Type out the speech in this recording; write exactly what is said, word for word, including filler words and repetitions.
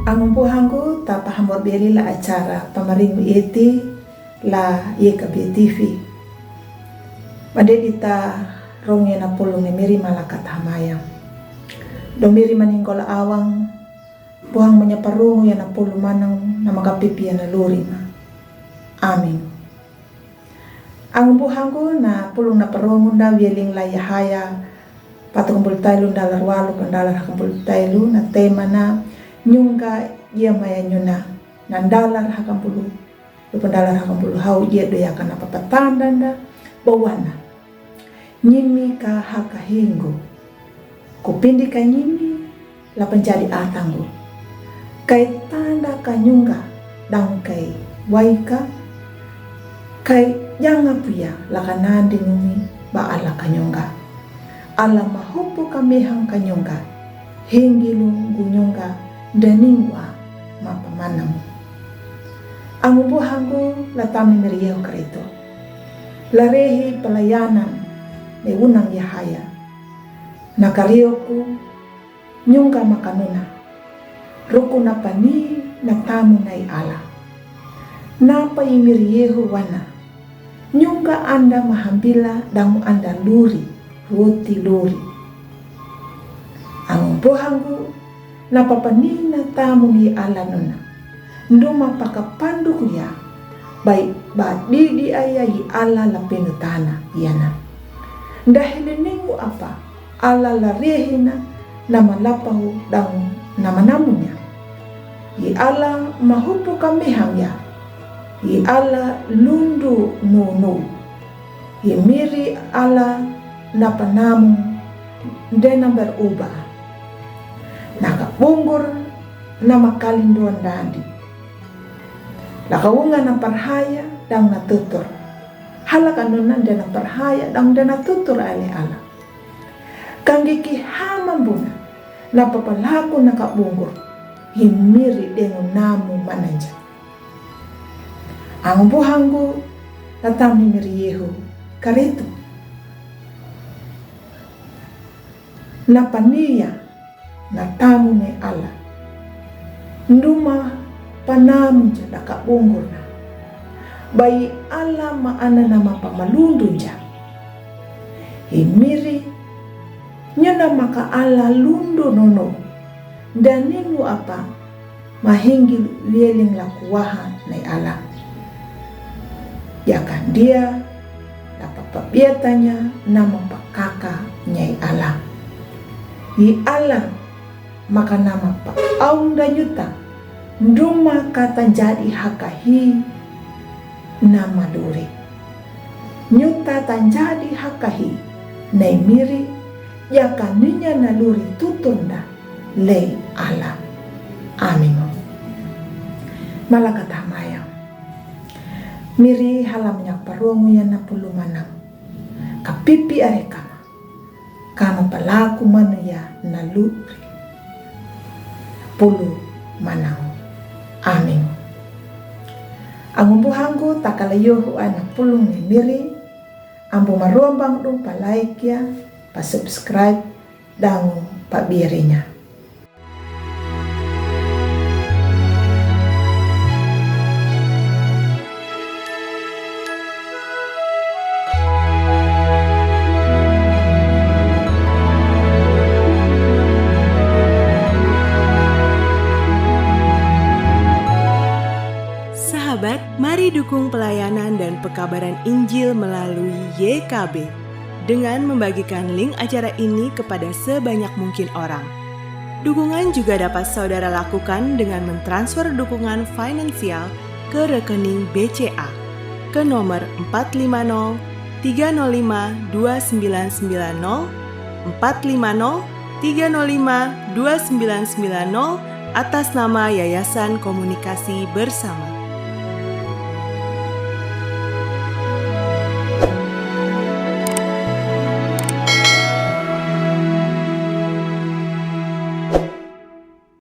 Angumbuhangu, ta pahamor beri la acara pamaringu eti la Y K B T V. Mande dita rong ya na pulung ni miri malaka ta hamaya. Do miri maninggol awang, buhang manya parungu ya na pulung manang na makapipi ya na luri ma. Amin. Angumbuhangu, na pulung na parungu nda wieling la Yahaya, patu kambul tailu nda lar walu ka nda lar hakambul tailu, na tema na nyunga ya maya nyuna, na nda lar hakambulu, lupa nda lar hakambulu hau ya do ya kana papatanda nda bawana. Nyimi ka hakahingu. Kupindi ka nyimi, la panjadi atangu. Kai tanda ka nyunga, dang kai waika. Kai janga puya, la ka nandi ngumi, ba ala ka nyunga. Ala mahupu ka mehang ka nyunga. Hingilu ngu nyunga, daningwa, ma pamanam. Angumbuhangu, la tami miri Yehu Karitu. La rehi palayanan, ne unang Yahaya. Na karioku, nyunga makanuna. Ruku na pani, na tamu na i ala. Na pa imir Yehu wana. Nyunga anda mahambila damu anda luri, roti luri. Angumbuhangu, na papani na tamu ni ala nuna. Nduma pakapandu kuya, bai ba didi aya i ala la penu tana, yana. Nda hili ningu apa, ala la rehina, na malapahu damu, na manamunya. I ala mahupu ka meham ya. I ala lundu nunu. I miri ala na panamu dena beruba. Na ka bungur na makalinduan dandi. La ka unga na parhaya dang na tutur. Hala ka nuna dena parhaya dang dena tutur ale ala. Kangiki hama buna na papalaku na ka bungur. I miri dengu namu mananja. Angumbuhangu, la tami miri Yehu Karitu. Na paniya, na tamu ne ala. Nduma panamu ja da ka bungur na. Bai ala ma ana nama pamalundu ja. I miri, nyuna maka ala lundu nono. Daninu apa, mahingi wieling la kuwaha na i ala. Ya kandia, la papabiatanya nama pakaka nya i ala. I ala, maka nama pa aunda nyuta, nduma ka tanjadi hakahi nama luri. Nyuta tanjadi hakahi, na i miri, ya kaninya na luri tutunda, lei ala. Amin. Malaka ta hamaya. Miri hala manya parungu ya na pulu manang. Kapipi are kama. Kama palaku manu ya na luri. Pulu manang. Amin. Angumbuhangu ta kalayohu ana pulung ni miri. Ambu marombang du pa like ya, pa subscribe, dangu pa birinya. Sahabat, mari dukung pelayanan dan pekabaran Injil melalui Y K B dengan membagikan link acara ini kepada sebanyak mungkin orang. Dukungan juga dapat saudara lakukan dengan mentransfer dukungan finansial ke rekening B C A ke nomor empat lima nol tiga nol lima dua sembilan sembilan nol, empat lima nol tiga nol lima dua sembilan sembilan nol, atas nama Yayasan Komunikasi Bersama.